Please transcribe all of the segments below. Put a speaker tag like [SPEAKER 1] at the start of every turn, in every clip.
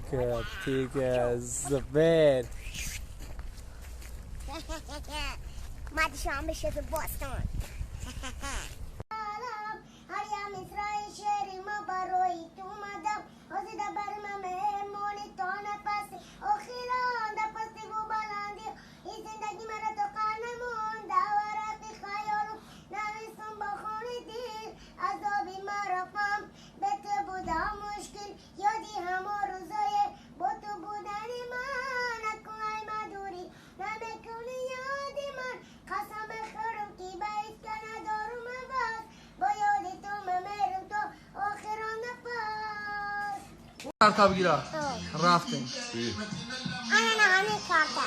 [SPEAKER 1] Тига зверь.
[SPEAKER 2] مادشان بشه تو باستان.
[SPEAKER 3] کارتا بگیرا رفتیم.
[SPEAKER 2] انا همین کارتا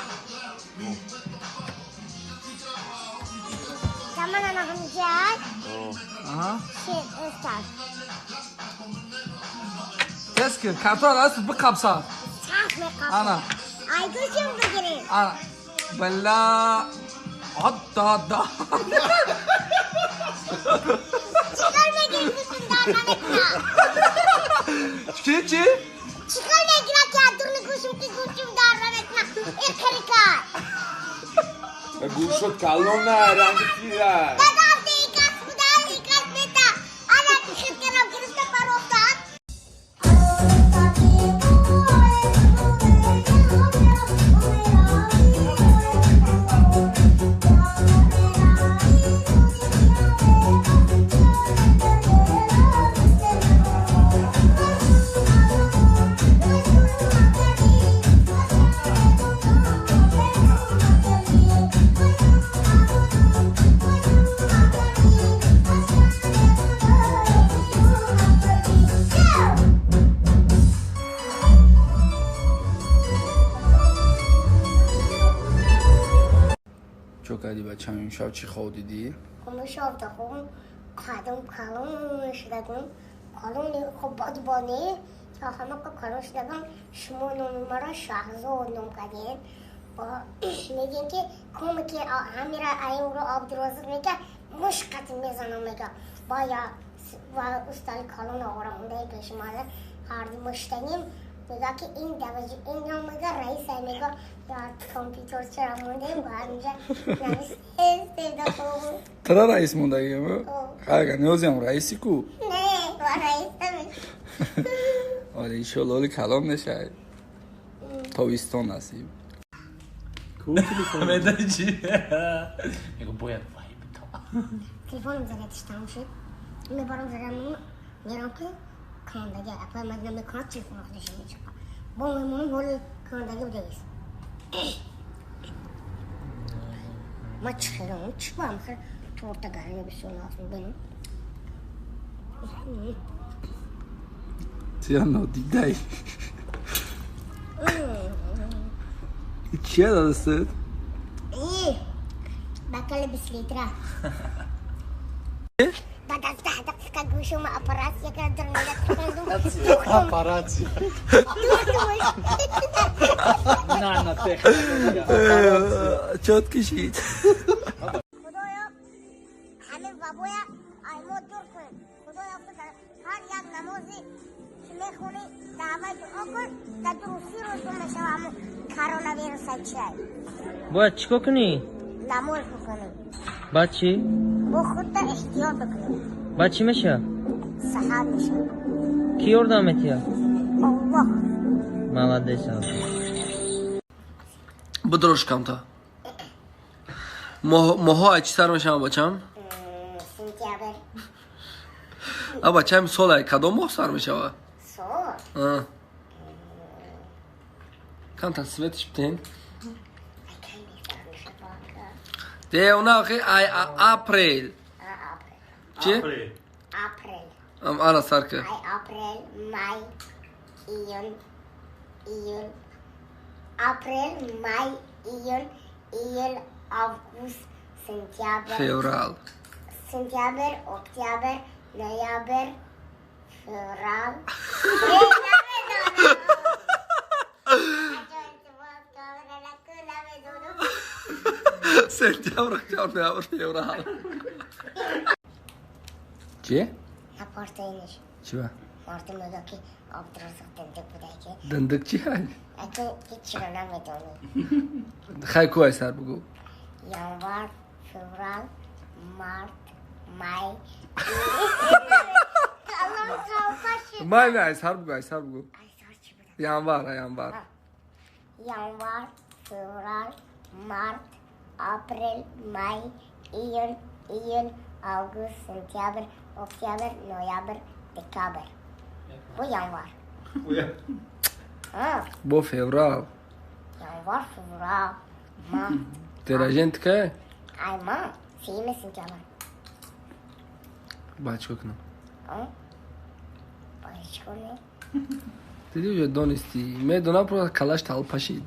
[SPEAKER 2] كمان انا هم جاي.
[SPEAKER 3] اها
[SPEAKER 2] شيت استاذ
[SPEAKER 3] تسكر کارتا راست بقبصا. انا
[SPEAKER 2] اي گوشم بگیریم.
[SPEAKER 3] انا بلا عدا دا
[SPEAKER 2] چیکار بگیریم گوشم در نمیکنم.
[SPEAKER 3] چی چی؟
[SPEAKER 2] چیکار بگیرم که درون گوشم که گوشم در نمیکنم. اخریکار
[SPEAKER 4] گوشت کلون نه رنگ تیره.
[SPEAKER 3] چو کردی بچم امشب چی خواب دیدی؟
[SPEAKER 2] امشب دخوم قدم کلون شدگم کلون خب باد بانی تا همه که کلون شدگم شما نام مرا شهزاد نام کردین با میگین که کم که همیره ایم رو عبدالرزاق میگه مشقت میزنم میگه با یا و استاد کلون آورم اونده پیش ما هر مشتنیم میگه که این دوجه این نام میگه رئیس میگه یا کامپیوتر چرا مونده با اینجا نوشته
[SPEAKER 3] ترا رئیس مونده گیم؟ خیلی نیازیم رئیسی کو؟
[SPEAKER 2] نه با رئیس نمیشه.
[SPEAKER 3] آره ایشالله حالی کلام نشه تابستان نصیب.
[SPEAKER 1] کو تلفن
[SPEAKER 5] میدونی چی؟ میگه باید وای بتا.
[SPEAKER 2] تلفنم زدتش تموم شد میبرم زدم میرم که کاندگی اپای من نمیکنم تلفن خودش میچکم با میمونم حال کاندگی بوده ایست. ما چرا چی با هم خیلی تورت گرمی بسیار نافم بینم.
[SPEAKER 3] چرا نادیده ای؟ چیه دستت؟
[SPEAKER 2] ای بکل 20 لیتره. بعد از 10 دقیقه گوشم اپراسیا کرد در میاد.
[SPEAKER 1] اپاراتسی. نه نه تکنولوژی.
[SPEAKER 3] چات کشید.
[SPEAKER 2] خدایا همه وبایا ایما دور کن. خدایا هر یک نمازی که میخونی دعوت دعا کن در درستی روز میشه همون کرونا ویروس چیه.
[SPEAKER 6] باید چیکار کنی؟
[SPEAKER 2] نماز بکنی.
[SPEAKER 6] بعد چی؟
[SPEAKER 2] با خود احتیاط بکنی.
[SPEAKER 6] بعد چی میشه؟
[SPEAKER 2] صحت میشه.
[SPEAKER 6] کی یordam etiyor?
[SPEAKER 2] الله.
[SPEAKER 6] Молодец.
[SPEAKER 3] بدروش کم تا ماها چی سر میشم بچم؟
[SPEAKER 2] سنتیابر.
[SPEAKER 3] بچم سال کدام ماه سر میشه؟
[SPEAKER 2] سال؟
[SPEAKER 3] کم تا سویتش بتین؟ ده اونا آخه ای اپریل. چی؟
[SPEAKER 2] اپریل.
[SPEAKER 3] ام آره سر که.
[SPEAKER 2] ای اپریل، مای، ایون، ایون، اپریل، مای، ایون، ایون، آگوست، سنتیابر.
[SPEAKER 3] فوریه.
[SPEAKER 2] سنتیابر، اکتبر، نوامبر، فوریه.
[SPEAKER 3] سنتیابر، اکتبر، نوامبر، فوریه. چی؟
[SPEAKER 2] اپارتینش.
[SPEAKER 3] چی با؟
[SPEAKER 2] مردم میگه که Абдурраззоқ дандак будаки.
[SPEAKER 3] Дандак чӣ ҳай?
[SPEAKER 2] Аки ҳечиро намедонӣ.
[SPEAKER 3] Хай, ку, ай сар бугӯ.
[SPEAKER 2] Январ, феврал, март, май. Калон талпа шуд.
[SPEAKER 3] Май не, ай сар бугӯ, ай сар бугӯ.
[SPEAKER 2] Ай сар чӣ будам?
[SPEAKER 3] Январ, ай январ.
[SPEAKER 2] Январ, феврал, март, апрел, май, июн, июл, август, сентябр, октябр, ноябр, декабр. Бу январ. А,
[SPEAKER 3] Бо феврал.
[SPEAKER 2] Январ, феврал, март.
[SPEAKER 3] Деражент кай?
[SPEAKER 2] Ай ма, 3-юми сентябр.
[SPEAKER 3] Баъд чикор кунам?
[SPEAKER 2] А? Бояд чӣ кунӣ?
[SPEAKER 3] Дидӣ, уже донистӣ. Медонам, просто калаш талпашид.